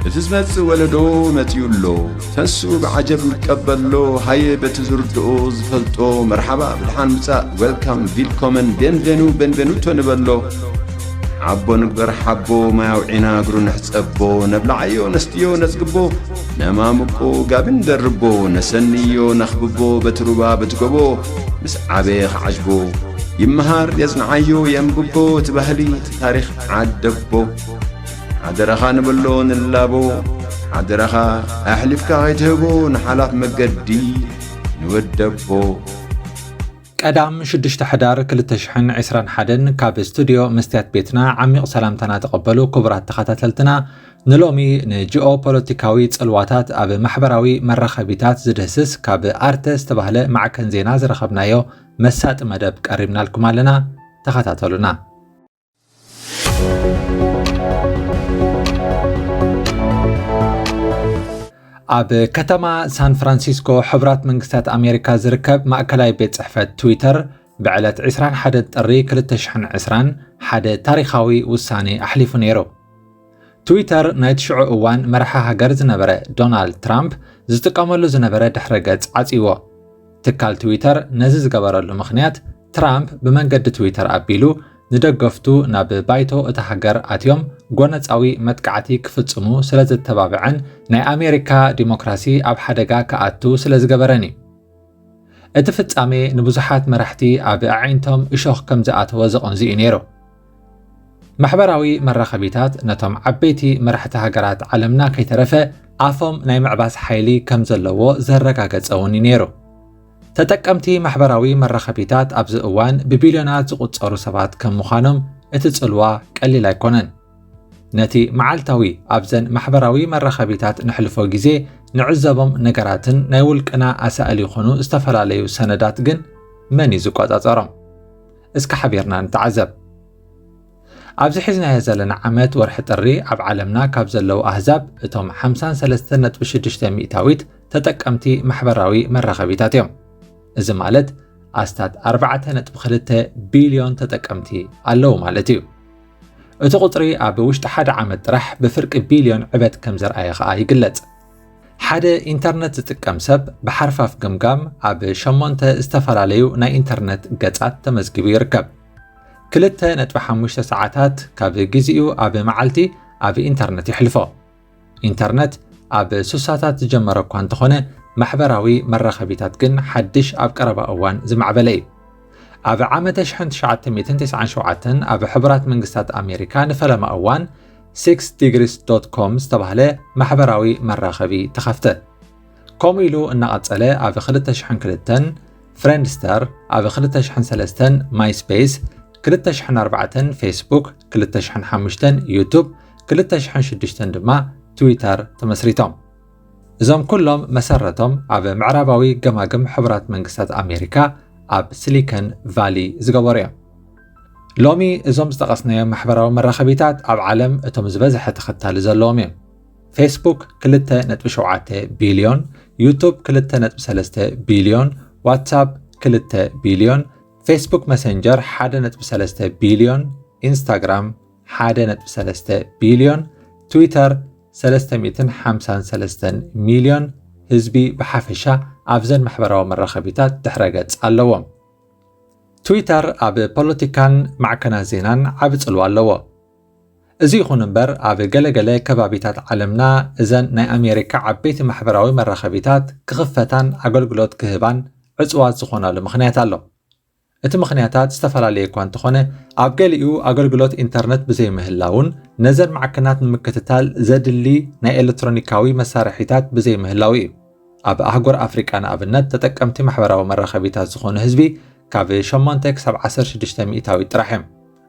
እቲ ዝመጽእ ወለዶ መጺኡ ኣሎ። ተንስኡ ብዓጀብ ንቀበሎ። ሃየ በቲ ዝርድኦ ዝፈልጦ መርሓባ ብድሓን ምጻእ፣ ዌልካም፣ ቪልኮመን፣ ቤንቬኑ፣ ቤንቬኑቶ ንበሎ። ሓቦ ንግበር ሓቦ፣ ማይ ኣውዒና እግሩ ንሕጸቦ። ነብልዓዮ ነስትዮ ነጽግቦ፣ ነማምቆ ጋቢ ንደርቦ። ነሰንዮ ነኽብቦ በቲ ሩባ በቲ ጎቦ። ምስ ዓበየ ክዓጅቦ ይመሃር የጽንዓዮ የንብቦ። እቲ ባህሊ እቲ ታሪኽ ዓደቦ። ሓደራኻ ንበሎ ንላቦ። ሓደራኻ ኣሕሊፍካ ከይትህቦ ንሓላፍ መገዲ ንወደቦ። ቀዳም ሽዱሽተ ሕዳር ክልተ ሽሕን ዕስራን ሓደን ካብ ስቱድዮ መስትያት ቤትና ዓሚቕ ሰላምታና ተቐበሉ ክቡራት ተኸታተልትና። ንሎሚ ንጂኦ ፖለቲካዊ ጽልዋታት ኣብ ማሕበራዊ መራኸቢታት ዝድህስስ ካብ ኣርተ ዝተባህለ ማዕከን ዜና ዝረኸብናዮ መሳጢ መደብ ቀሪብናልኩም ኣለና። ተኸታተሉና። ኣብ ከተማ ሳን ፍራንሲስኮ ሕቡራት መንግስታት ኣሜሪካ ዝርከብ ማእከላይ ቤት ጽሕፈት ትዊተር ብዕለት ዕስራን ሓደን ጥሪ ክልተ ሽሕን ዕስራን ሓደ ታሪኻዊ ውሳኔ ኣሕሊፉ ነይሩ። ትዊተር ናይቲ ሽዑ እዋን መራሒ ሃገር ዝነበረ ዶናልድ ትራምፕ ዝጥቀመሉ ዝነበረ ድሕረ ገጽ ዓጽይዎ። ትካል ትዊተር ነዚ ዝገበረሉ ምኽንያት፣ ትራምፕ ብመንገዲ ትዊተር ኣቢሉ ንደገፍቱ ናብ ባይቶ እታ ሃገር ኣትዮም ጎነጻዊ መጥቃዕቲ ክፍጽሙ ስለ ዘተባብዐን ናይ ኣሜሪካ ዲሞክራሲ ኣብ ሓደጋ ክኣቱ ስለ ዝገበረን እዩ። እቲ ፍጻሜ ንብዙሓት መራሕቲ ኣብ ኣዒንቶም እሾኽ ከም ዝኣተወ ዘቐንዙ እዩ ነይሩ። ማሕበራዊ መራኸቢታት ነቶም ዓበይቲ መራሕቲ ሃገራት ዓለምና ከይተረፈ ኣፎም ናይ ምዕባስ ሓይሊ ከም ዘለዎ ዘረጋገጸ እውን እዩ ነይሩ። ተጠቀምቲ ማሕበራዊ መራኸቢታት ኣብዚ እዋን ብቢልዮናት ዝቑጸሩ ሰባት ከም ምዃኖም እቲ ጽልዋ ቀሊል ኣይኮነን። ነቲ መዓልታዊ ኣብዘን ማሕበራዊ መራኸቢታት ነሕልፎ ግዜ ንዕዘቦም ነገራትን ናይ ውልቅና ኣሳእል ይኹኑ ዝተፈላለዩ ሰነዳት ግን መን እዩ ዝቆጻጸሮም? እስከ ሓቢርና ንተዓዘብ። ኣብዚ ሒዝናዮ ዘለና ዓመት ወርሒ ጥሪ ኣብ ዓለምና ካብ ዘለዉ ኣህዛብ እቶም ሓምሳን ሰለስተን ነጥቢ ሽዱሽተ ሚእታዊት ተጠቀምቲ ማሕበራዊ መራኸቢታት እዮም። እዚ ማለት ኣስታት ኣርባዕተ ነጥቢ ክልተ ቢልዮን ተጠቀምቲ ኣለዉ ማለት እዩ። እቲ ቁጽሪ ኣብ ውሽጢ ሓደ ዓመት ጥራሕ ብፍርቂ ቢልዮን ዕበት ከም ዘርኣየ ከኣ ይግለጽ። ሓደ ኢንተርነት ዝጥቀም ሰብ ብሓርፋፍ ገምጋም ኣብ ሸሞንተ ዝተፈላለዩ ናይ ኢንተርነት ገጻት ተመዝጊቡ ይርከብ። ክልተ ነጥቢ ሓሙሽተ ሰዓታት ካብ ግዜኡ ኣብ መዓልቲ ኣብ ኢንተርነት የሕልፎ። ኢንተርነት ኣብ ሱሳታት ዝጀመረ እኳ እንተኾነ፣ ማሕበራዊ መራኸቢታት ግን ሓድሽ ኣብ ቀረባ እዋን ዝማዕበለ እዩ። ኣብ ዓመተ ሽሕን ትሽዓተ ሚእትን ተስዓን ሸውዓተን ኣብ ሕቡራት መንግስታት ኣሜሪካ ንፈለማ እዋን ሲክስ ዲግሪስ ዶት ኮም ዝተባህለ ማሕበራዊ መራኸቢ ተኸፍተ። ከምኡ ኢሉ እናቐጸለ ኣብ ክልተ ሽሕን ክልተን ፍሬንድስተር፣ ኣብ ክልተ ሽሕን ሰለስተን ማይስፔስ፣ ክልተ ሽሕን ኣርባዕተን ፌስቡክ፣ ክልተ ሽሕን ሓሙሽተን ዩቱብ፣ ክልተ ሽሕን ሽዱሽተን ድማ ትዊተር ተመስሪቶም። እዞም ኩሎም መሰረቶም ኣብ ምዕራባዊ ገማግም ሕቡራት መንግስታት ኣሜሪካ ኣብ ሲሊከን ቫሊ ዝገበሩ እዮም። ሎሚ እዞም ዝጠቐስናዮም ማሕበራዊ መራኸቢታት ኣብ ዓለም እቶም ዝበዝሐ ተኸታሊ ዘለዎም እዮም። ፌስቡክ ክልተ ነጥቢ ሸውዓተ ቢልዮን፣ ዩቱብ ክልተ ነጥቢ ሰለስተ ቢልዮን፣ ዋትሳፕ ክልተ ቢልዮን፣ ፌስቡክ መሰንጀር ሓደ ነጥቢ ሰለስተ ቢልዮን፣ ኢንስታግራም ሓደ ነጥቢ ሰለስተ ቢልዮን፣ ትዊተር ሰለስተ ሚእትን ሓምሳን ሰለስተን ሚልዮን ህዝቢ ብሓፈሻ ኣብዘን ማሕበራዊ መራኸቢታት ድሕረ ገጽ ኣለዎም። ትዊተር ኣብ ፖለቲካን ማዕከናት ዜናን ዓቢ ጽልዋ ኣለዎ። እዚ ይኹን እምበር፣ ኣብ ገለ ገለ ከባቢታት ዓለምና እዘን ናይ ኣሜሪካ ዓበይቲ ማሕበራዊ መራኸቢታት ክኽፈታን ኣገልግሎት ክህባን ዕጹዋት ዝኾናሉ ምኽንያት ኣሎ። እቲ ምኽንያታት ዝተፈላለየ እኳ እንተኾነ፣ ኣብ ገሊኡ ኣገልግሎት ኢንተርነት ብዘይምህላውን ነዘን ማዕከናት ንምክትታል ዘድሊ ናይ ኤሌክትሮኒካዊ መሳርሒታት ብዘይምህላው እዩ። ኣብ ኣህጉር ኣፍሪቃ ንኣብነት፣ ተጠቀምቲ ማሕበራዊ መራኸቢታት ዝኾኑ ህዝቢ ካብ ሸሞንተ ክሳብ ዓሰርተ ሽዱሽተ ሚእታዊት ጥራሕ እዮም።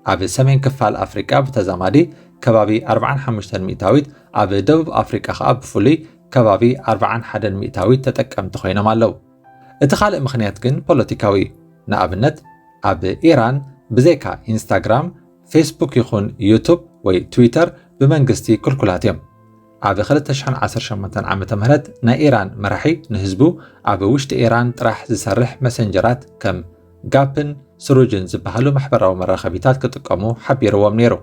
ኣብ ሰሜን ክፋል ኣፍሪቃ ብተዛማዲ ከባቢ ኣርባዓን ሓሙሽተን ሚእታዊት፣ ኣብ ደቡብ ኣፍሪቃ ከኣ ብፍሉይ ከባቢ ኣርባዓን ሓደን ሚእታዊት ተጠቀምቲ ኮይኖም ኣለዉ። እቲ ካልእ ምኽንያት ግን ፖለቲካዊ እዩ። ንኣብነት፣ ኣብ ኢራን ብዘይካ ኢንስታግራም፣ ፌስቡክ ይኹን ዩቱብ ወይ ትዊተር ብመንግስቲ ክልኩላት እዮም። ኣብ ክልተ ሽሕን ዓሰርተ ሸሞንተን ዓመተ ምህረት ናይ ኢራን መራሒ ንህዝቡ ኣብ ውሽጢ ኢራን ጥራሕ ዝሰርሕ መሰንጀራት ከም ጋፕን ስሩጅን ዝበሃሉ ማሕበራዊ መራኸቢታት ክጥቀሙ ሓቢርዎም ነይሩ።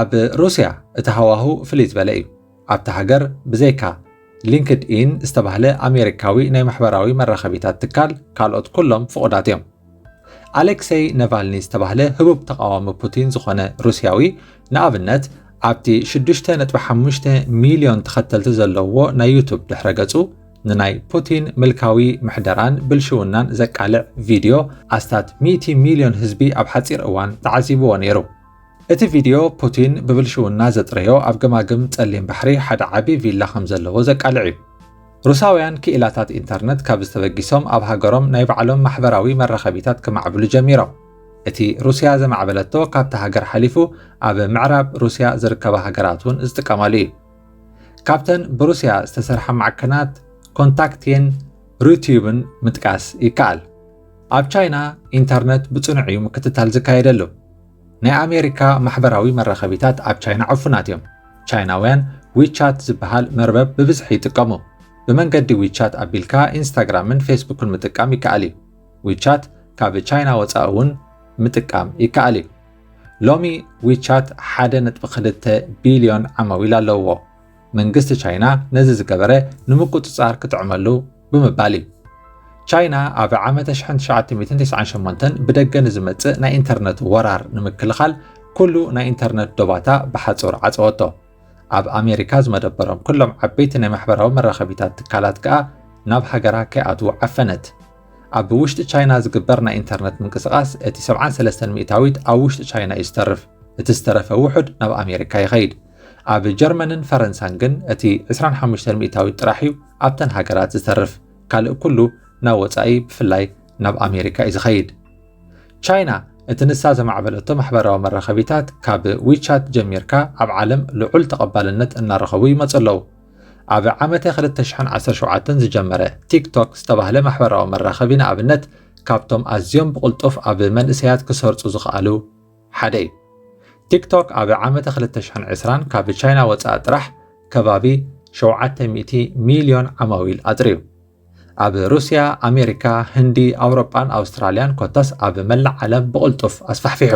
ኣብ ሩስያ እቲ ሃዋህው ፍልይ ዝበለ እዩ። ኣብታ ሃገር ብዘይካ ሊንክድኢን ዝተባህለ ኣሜሪካዊ ናይ ማሕበራዊ መራኸቢታት ትካል፣ ካልኦት ኩሎም ፍቑዳት እዮም። ኣሌክሰይ ነቫልኒ ዝተባህለ ህቡብ ተቓዋሚ ፑቲን ዝኾነ ሩስያዊ፣ ንኣብነት፣ ኣብቲ ሽዱሽተ ነጥቢ ሓሙሽተ ሚልዮን ተኸተልቲ ዘለዎ ናይ ዩቱብ ድሕረ ገጹ፣ ንናይ ፑቲን ምልካዊ ምሕደራን ብልሽውናን ዘቃልዕ ቪድዮ ኣስታት ሚእቲ ሚልዮን ህዝቢ ኣብ ሓጺር እዋን ተዓዚብዎ ነይሩ። እቲ ቪድዮ፣ ፑቲን ብብልሽውና ዘጥረዮ ኣብ ገማግም ጸሊም ባሕሪ ሓደ ዓቢ ቪላ ከም ዘለዎ ዘቃልዕ እዩ። ሩሳውያን ክኢላታት ኢንተርነት ካብ ዝተበጊሶም ኣብ ሃገሮም ናይ ባዕሎም ማሕበራዊ መራኸቢታት ክማዕብሉ ጀሚሮም። እቲ ሩስያ ዘማዕበለቶ ካብታ ሃገር ሓሊፉ ኣብ ምዕራብ ሩስያ ዝርከባ ሃገራት እውን ዝጥቀማሉ እዩ። ካብተን ብሩስያ ዝተሰርሓ ማዕከናት ኮንታክቴን ሩቲዩብን ምጥቃስ ይከኣል። ኣብ ቻይና ኢንተርነት ብጽኑዕ እዩ ምክትታል ዝካየደሉ። ናይ ኣሜሪካ ማሕበራዊ መራኸቢታት ኣብ ቻይና ዕፉናት እዮም። ቻይናውያን ዊቻት ዝበሃል መርበብ ብብዝሒ ይጥቀሙ። ብመንገዲ ዊቻት ኣቢልካ ኢንስታግራምን ፌስቡክን ምጥቃም ይከኣል እዩ። ዊቻት ካብ ቻይና ወጻኢ እውን ምጥቃም ይከኣል እዩ። ሎሚ ዊቻት ሓደ ነጥቢ ክልተ ቢልዮን ዓማዊል ኣለውዎ። መንግስቲ ቻይና ነዚ ዝገበረ ንምቁጽጻር ክጥዕመሉ ብምባል እዩ። ቻይና ኣብ ዓመተ ሽሕን ትሽዓተ ሚእትን ተስዓን ሸሞንተን ብደገ ንዝመጽእ ናይ ኢንተርነት ወራር ንምክልኻል ኩሉ ናይ ኢንተርነት ዶባታ ብሓጹር ዓጸወቶ። ኣብ ኣሜሪካ ዝመደበሮም ኩሎም ዓበይቲ ናይ ማሕበራዊ መራኸቢታት ትካላት ከኣ ናብ ሃገራ ከይኣትዉ ዓፈነት። ኣብ ውሽጢ ቻይና ዝግበር ናይ ኢንተርነት ምንቅስቓስ እቲ ሰብዓን ሰለስተን ሚእታዊት ኣብ ውሽጢ ቻይና እዩ ዝተርፍ። እቲ ዝተረፈ ውሑድ ናብ ኣሜሪካ ይኸይድ። ኣብ ጀርመንን ፈረንሳን ግን እቲ ዕስራን ሓሙሽተን ሚእታዊት ጥራሕ እዩ ኣብተን ሃገራት ዝተርፍ። ካልእ ኩሉ ናብ ወጻኢ፣ ብፍላይ ናብ ኣሜሪካ እዩ ዝኸይድ። ቻይና እቲ ንሳ ዘማዕበለቶ ማሕበራዊ መራኸቢታት ካብ ዊቻት ጀሚርካ ኣብ ዓለም ልዑል ተቐባልነት እናረኸቡ ይመጹ ኣለዉ። ኣብ ዓመተ ክልተ ሽሕን ዓሰርተ ሸውዓተን ዝጀመረ ቲክቶክ ዝተባህለ ማሕበራዊ መራኸቢ ንኣብነት ካብቶም ኣዝዮም ብቕልጡፍ ኣብ መንእሰያት ክሰርጹ ዝኸኣሉ ሓደ እዩ። ቲክቶክ ኣብ ዓመተ ክልተ ሽሕን ዕስራን ካብ ቻይና ወጻኢ ጥራሕ ከባቢ ሸውዓተ ሚእቲ ሚልዮን ዓማዊል ኣጥርዩ። ኣብ ሩስያ፣ ኣሜሪካ፣ ህንዲ፣ ኣውሮጳን ኣውስትራልያን ኮታስ ኣብ መላእ ዓለም ብቕልጡፍ ኣስፋሕፊሑ።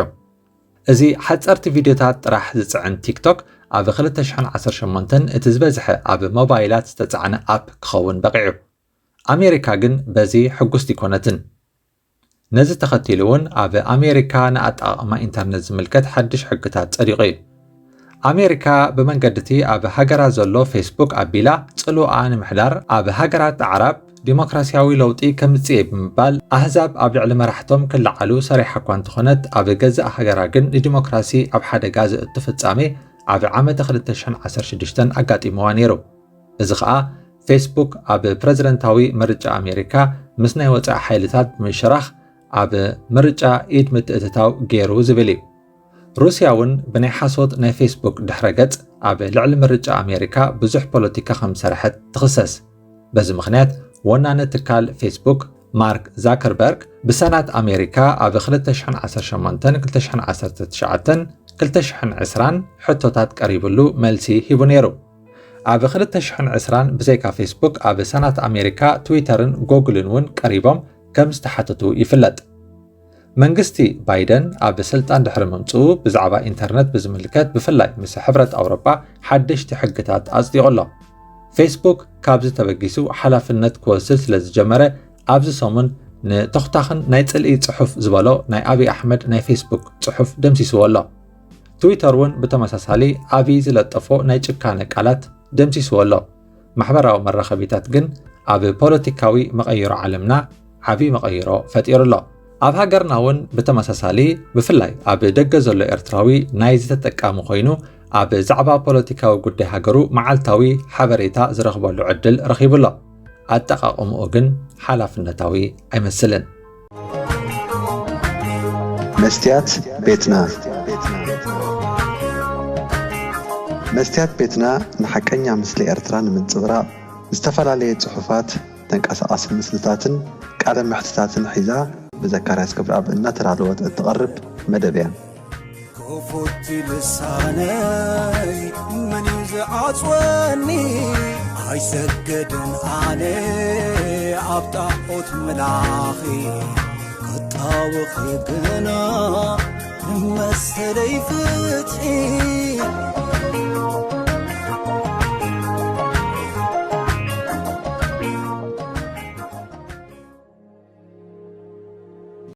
እዚ ሓጸርቲ ቪድዮታት ጥራሕ ዝጽዕን ቲክቶክ ኣብ ክልተ ሽሕን ዓሰርተ ሸሞንተን እቲ ዝበዝሐ ኣብ ሞባይላት ዝተጻዕነ ኣፕ ክኸውን በቒዑ። ኣሜሪካ ግን በዚ ሕጉስቲ ኣይኮነትን። ነዚ ተኸቲሉ እውን ኣብ ኣሜሪካ ንኣጠቓቕማ ኢንተርነት ዝምልከት ሓድሽ ሕግታት ጸዲቑ እዩ። ኣሜሪካ ብመንገዲ እቲ ኣብ ሃገራ ዘሎ ፌስቡክ ኣቢላ ጽልዋኣ ንምሕዳር ኣብ ሃገራት ኣዕራብ ዲሞክራሲያዊ ለውጢ ከምጽእ እየ ብምባል ኣህዛብ ኣብ ልዕሊ መራሕቶም ክለዓሉ ሰሪሓ እኳ እንተኾነት ኣብ ገዛእ ሃገራ ግን ንዲሞክራሲ ኣብ ሓደጋ ዘእቱ ፍጻሜ ኣብ ዓመተ ክልተ ሽሕን ዓሰርተ ሽዱሽተን ኣጋጢምዋ ነይሩ። እዚ ኸኣ ፌስቡክ ኣብ ፕረዚደንታዊ ምርጫ ኣሜሪካ ምስ ናይ ወጻኢ ሓይልታት ብምሽራኽ ኣብ ምርጫ ኢድ ምትእትታው ገይሩ ዝብል እዩ። ሩስያ እውን ብናይ ሓሶት ናይ ፌስቡክ ድሕረ ገጽ ኣብ ልዕሊ ምርጫ ኣሜሪካ ብዙሕ ፖለቲካ ከም ዝሰርሐት ትኽሰስ። በዚ ምኽንያት ወናኒ ትካል ፌስቡክ ማርክ ዛከርበርግ ብሰናት ኣሜሪካ ኣብ ክልተ ሽሕን ዓሰርተ ሸሞንተን፣ ክልተ ሽሕን ዓሰርተ ትሽዓተን፣ ክልተ ሽሕን ዕስራን ሕቶታት ቀሪብሉ መልሲ ሂቡ ነይሩ። ኣብ ክልተ ሽሕን ዕስራን ብዘይካ ፌስቡክ ኣብ ሰናት ኣሜሪካ ትዊተርን ጎግልን እውን ቀሪቦም ከም ዝተሓተቱ ይፍለጥ። መንግስቲ ባይደን ኣብ ስልጣን ድሕሪ ምምጽኡ ብዛዕባ ኢንተርነት ብዝምልከት ብፍላይ ምስ ሕብረት ኣውሮጳ ሓደሽቲ ሕግታት ኣጽዲቑ ኣሎ። ፌስቡክ ካብዚ ተበጊሱ ሓላፍነት ክወስድ ስለ ዝጀመረ ኣብዚ ሰሙን ንቶኽታኽን ናይ ጽልኢ ጽሑፍ ዝበሎ ናይ ኣብይ ኣሕመድ ናይ ፌስቡክ ጽሑፍ ደምሲስዎ ኣሎ። ትዊተር እውን ብተመሳሳሊ ኣብይ ዝለጠፎ ናይ ጭካነ ቃላት ደምሲስዎ ኣሎ። ማሕበራዊ መራኸቢታት ግን ኣብ ፖለቲካዊ መቐይሮ ዓለምና ዓቢ መቐይሮ ፈጢሩ ኣሎ። ኣብ ሃገርና እውን ብተመሳሳሊ ብፍላይ ኣብ ደገ ዘሎ ኤርትራዊ ናይዚ ተጠቃሚ ኮይኑ ኣብ ዛዕባ ፖለቲካዊ ጉዳይ ሃገሩ መዓልታዊ ሓበሬታ ዝረኽበሉ ዕድል ረኺቡ ኣሎ። ኣጠቓቕምኡ ግን ሓላፍነታዊ ኣይመስልን። መስትያት ቤትና መስትያት ቤትና ንሓቀኛ ምስሊ ኤርትራ ንምንጽብራቕ ዝተፈላለየ ጽሑፋት፣ ተንቀሳቓሲ ምስልታትን ቃለ መሕትታትን ሒዛ ብዘካርያስ ገብረኣብ እናተዳለወት እትቐርብ መደብ እያ። ክፉት ልሳነይ መን እዩ ዝዓጽወኒ? ኣይሰግድን ኣነ ኣብ ጣዖት ምላኺ፣ ክጣወኺ ግና ንመሰለይ ፍትሒ።